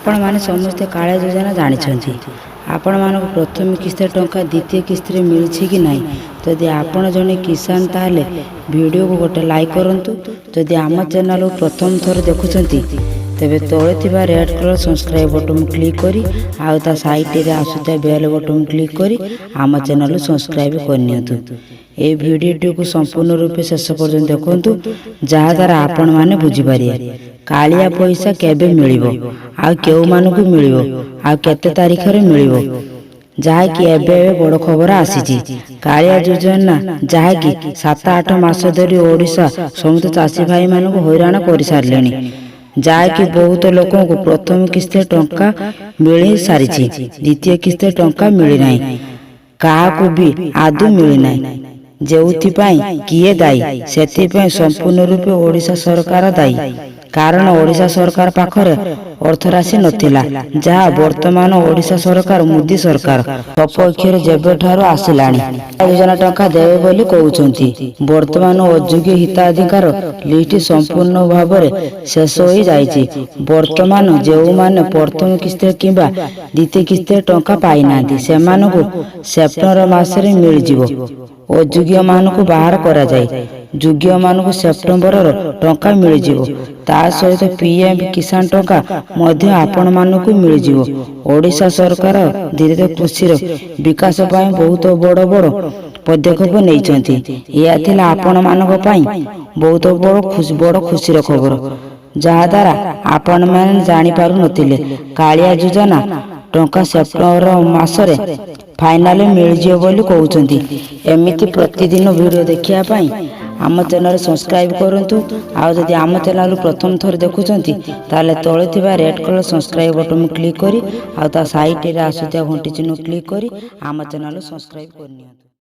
ଆପଣମାନେ ସମସ୍ତେ କାଳିଆ ଯୋଜନା ଜାଣିଛନ୍ତି। ଆପଣମାନଙ୍କୁ ପ୍ରଥମ କିସ୍ତିର ଟଙ୍କା ଦ୍ୱିତୀୟ କିସ୍ତିରେ ମିଳିଛି କି ନାହିଁ? ଯଦି ଆପଣ ଜଣେ କିଷାନ, ତାହେଲେ ଭିଡ଼ିଓକୁ ଗୋଟେ ଲାଇକ୍ କରନ୍ତୁ। ଯଦି ଆମ ଚ୍ୟାନେଲକୁ ପ୍ରଥମ ଥର ଦେଖୁଛନ୍ତି, ତେବେ ତଳେ ଥିବା red colour subscribe button click କରି ଆଉ ତା ସାଇଡ଼ରେ ଆସୁଥିବା ବେଲ୍ ବଟନ୍ କ୍ଲିକ୍ କରି ଆମ ଚ୍ୟାନେଲକୁ ସବସ୍କ୍ରାଇବ୍ କରିନିଅନ୍ତୁ। ଏହି ଭିଡ଼ିଓଟିକୁ ସମ୍ପୂର୍ଣ୍ଣ ରୂପେ ଶେଷ ପର୍ଯ୍ୟନ୍ତ ଦେଖନ୍ତୁ, ଯାହାଦ୍ୱାରା ଆପଣମାନେ ବୁଝିପାରିବେ କାଳିଆ ପଇସା କେବେ ମିଳିବ, ଆଉ କେଉଁମାନଙ୍କୁ ମିଳିବ, ଆଉ କେତେ ତାରିଖରେ ମିଳିବ। ଯାହାକି ଏବେ ଏବେ ବଡ଼ ଖବର ଆସିଛି, କାଳିଆ ଯୋଜନା ଯାହାକି 7-8 ମାସ ଧରି ଓଡ଼ିଶା ସମସ୍ତ ଚାଷୀ ଭାଇମାନଙ୍କୁ ହଇରାଣ କରିସାରିଲେଣି। ଯାହାକି ବହୁତ ଲୋକଙ୍କୁ ପ୍ରଥମ କିସ୍ତିରେ ଟଙ୍କା ମିଳିସାରିଛି, ଦ୍ୱିତୀୟ କିସ୍ତିରେ ଟଙ୍କା ମିଳିନାହିଁ, କାହାକୁ ବି ଆଦୌ ମିଳିନାହିଁ। ଯେଉଁଥିପାଇଁ କିଏ ଦାୟୀ? ସେଥିପାଇଁ ସମ୍ପୂର୍ଣ୍ଣ ରୂପେ ଓଡ଼ିଶା ସରକାର ଦାୟୀ। କାରଣ ଓଡ଼ିଶା ସରକାର ପାଖରେ ଅର୍ଥରାଶି ନଥିଲା, ଯାହା ବର୍ତ୍ତମାନ ଓଡ଼ିଶା ସରକାର, ମୋଦି ସରକାର ସପକ୍ଷରେ ଯେବେଠାରୁ ଆସିଲାଣି, ଯୋଜନା ଟଙ୍କା ଦେବେ ବୋଲି କହୁଛନ୍ତି। ବର୍ତ୍ତମାନ ଅଯୋଗ୍ୟ ହିତାଧିକାର ଲିଷ୍ଟ ସମ୍ପୂର୍ଣ୍ଣ ଭାବରେ ଶେଷ ହୋଇଯାଇଛି। ବର୍ତ୍ତମାନ ଯେଉଁମାନେ ପ୍ରଥମ କିସ୍ତିରେ କିମ୍ବା ଦ୍ୱିତୀୟ କିସ୍ତିରେ ଟଙ୍କା ପାଇନାହାନ୍ତି, ସେମାନଙ୍କୁ ସେପ୍ଟେମ୍ବର ମାସରେ ମିଳିଯିବ। ଅଯୋଗ୍ୟମାନଙ୍କୁ ବାହାର କରାଯାଇ ଯୋଗ୍ୟମାନଙ୍କୁ ସେପ୍ଟେମ୍ବରର ଟଙ୍କା ମିଳିଯିବ। ତା ସହିତ ପିଏମ୍ କିଷାନ ଟଙ୍କା ମଧ୍ୟ ଆପଣମାନଙ୍କୁ ମିଳିଯିବ। ଓଡ଼ିଶା ସରକାର ଧୀରେ ଧୀରେ କୃଷିର ବିକାଶ ପାଇଁ ବହୁତ ବଡ଼ ବଡ଼ ପଦକ୍ଷେପ ନେଇଛନ୍ତି। ଏହା ଥିଲା ଆପଣମାନଙ୍କ ପାଇଁ ବହୁତ ବଡ଼ ଖୁସିର ଖବର, ଯାହାଦ୍ୱାରା ଆପଣମାନେ ଜାଣିପାରୁନଥିଲେ କାଳିଆ ଯୋଜନା ଟଙ୍କା ସେପ୍ଟେମ୍ବର ମାସରେ ଫାଇନାଲ ମିଳିଯିବ ବୋଲି କହୁଛନ୍ତି। ଏମିତି ପ୍ରତିଦିନ ଭିଡ଼ିଓ ଦେଖିବା ପାଇଁ ଆମ ଚ୍ୟାନେଲ ସବସ୍କ୍ରାଇବ୍ କରନ୍ତୁ। ଆଉ ଯଦି ଆମ ଚ୍ୟାନେଲ ପ୍ରଥମ ଥର ଦେଖୁଛନ୍ତି, ତାହେଲେ ତଳେ ଥିବା red colour subscribe button click କରି ଆଉ ତା ସାଇଡ଼ରେ ଆସୁଥିବା ଘଣ୍ଟି ଚିହ୍ନ କ୍ଲିକ୍ କରି ଆମ ଚ୍ୟାନେଲ ସବସ୍କ୍ରାଇବ୍ କରିନିଅନ୍ତୁ।